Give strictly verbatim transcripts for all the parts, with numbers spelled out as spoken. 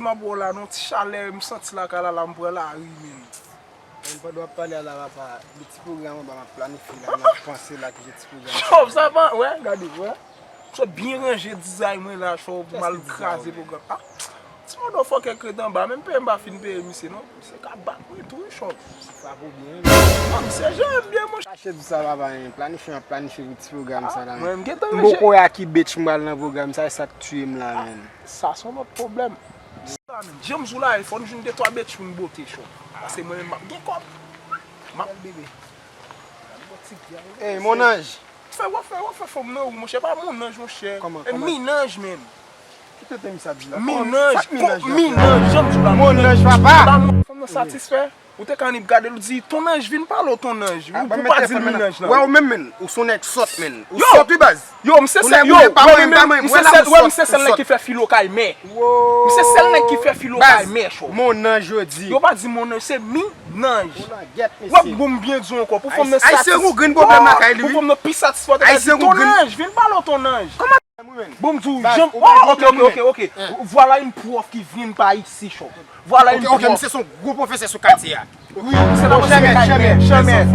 M ap wè w la non, ti chalè m santi lakay la, la m pran lari menm. Menm pandan w ap pale a la, papa, gen ti pwogram anba m ap planifye la, m ap panse la ki gen ti pwogram. Chòv, sa pa, wè, gade, wè. M sot byen ranje dizay mwen la, chòv, pou m al kraze pwogram. Ah, ti motherfucker k ret anba, menm peye m pa fin peye misye non. Misye ka bat mwen tou, wi, chòv. Se pa pou byen, wi. Non, misye jere m byen, monchè. Chache di sa, papa, hein. Planifye, m ap planifye pou ti pwogram sa la, men. Mwen, m gentan ranje. M poko wè a ki bitch m pral nan pwogram sa, e sa k tiye m la, men. Sa se yon lòt pwoblèm. Sa menm, jan m di w la, fò n jwenn de twa bitch pou n bote, chòv. Paske mwen menm, m ap gen kòb. M ap Ey, mon anj. Fè, w ap fè, w ap fè fanm nan ou, monchè. Pa mon anj, monchè. Kòman, kòman? Minanj menm. Ki tenten misye ap di la? Minanj, minanj, jan m di w la. Mon anj, papa. Fanm nan satisfè. Ou te ka annik gade l, ou di, ton anj, vin pale w, ton anj. Ou pa di l minanj lan. Wè, ou menm, menm. Ou se yon nèg sòt, menm. Ou sòt, wi, baz. Yo, misye se, yo, wè, misye sèl nèg ki fè filo kay mè. Misye sèl nèg ki fè filo kay mè, chòv. Mon anj, jodi. Yo pa di mon anj, se minanj. Wè, bon, m byen di w ankò. Pou fanm nan satisfè. Ayisyen gon grenn pwoblèm lakay li, wi. Pou fanm nan pi satisfè, ou te ka di, ton anj, vin pale w, ton anj. Bon, m di w, janm, oh, ok, ok, ok, ok. Voilà une prof qui vient par ici, chòv. Voilà une prof. Ok, ok, misye se yon gwo pwofesè sou katye a. Wi, misye la, chèmèt, chèmèt, chèmèt.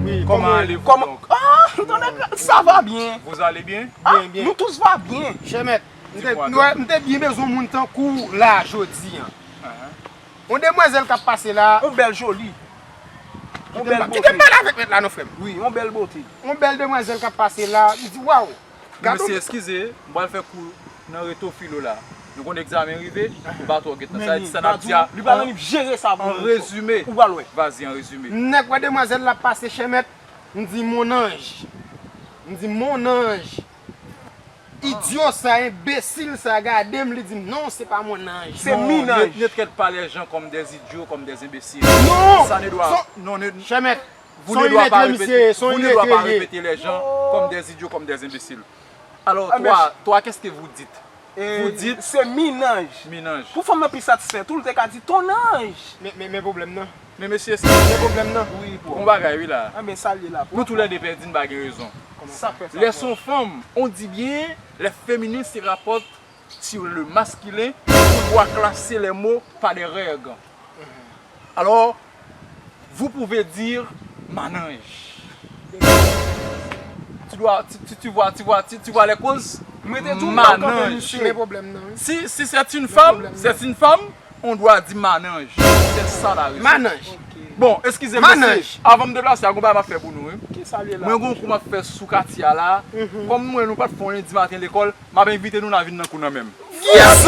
Wi, comment allez-vous donc? Ah, ça va bien. Vous allez bien? Ah, nous tous va bien. Chèmèt, m te, m te byen bezwen moun tankou w la jodi a. Yon demwazèl k ap pase la. Yon bèl joli. Yon bèl bote. Kite m pale avèk mèt la non, frè m. Wi, yon bèl bote. Yon bèl demwazèl k ap pase la. M di, waw. Mesye, eskize, m pral fè kou nan reto filo la. Nou konn egzamen rive, nou pa twò gentan. Sa di sa n ap di a. Li pral annik jere sa pou nou. An rezime. Ou pral wè. Vas-y, an rezime. Nèg wè demwazèl la pase chèmèt, m di mon anj. M di mon anj. Idyo sa, enbesil sa, gade m, li di m non, se pa mon anj. Se minanj. Ne, ne traite pas les gens comme des idiots, comme des imbéciles. Non! Ça ne doit, non, ne, chèmèt. Vous ne doivent pas répéter, vous ne doivez pas répéter les gens comme des idiots, comme des imbéciles. Alors, toi, toi, qu'est-ce que vous dites? Vous dites se minanj. Minanj. Pou fanm nan pi satisfè tou, l te ka di ton anj. Men, men, men pwoblèm nan. Men mesye, se pwoblèm nan. Wi, pou yon bagay, wi, la. Anben, sa l ye la. Nou toulède pèdi, n pa gen rezon. Sa k fè sa? Les sont femmes, on dit bien, les féminines se rapportent sur le masculin, on doit classer les mots par des règles. Alors, vous pouvez dire mananj. Tu dois, tu, tu, tu vois, tu vois, tu, tu vois les causes? Mananj. Men pwoblèm nan, wi. Si, si c'est une femme, c'est une femme, on doit dire mananj. C'est ça la raison. Mananj. Bon, excusez-moi, mananj. Avan m deplase, a gon bagay m ap fè pou nou, wi. Mwen gon kou m ap fè sou katye a la. Kòm mwen, nou pa t fè yon lendi maten lekòl, m ap envite nou nan vin nan kou nan menm. Yes!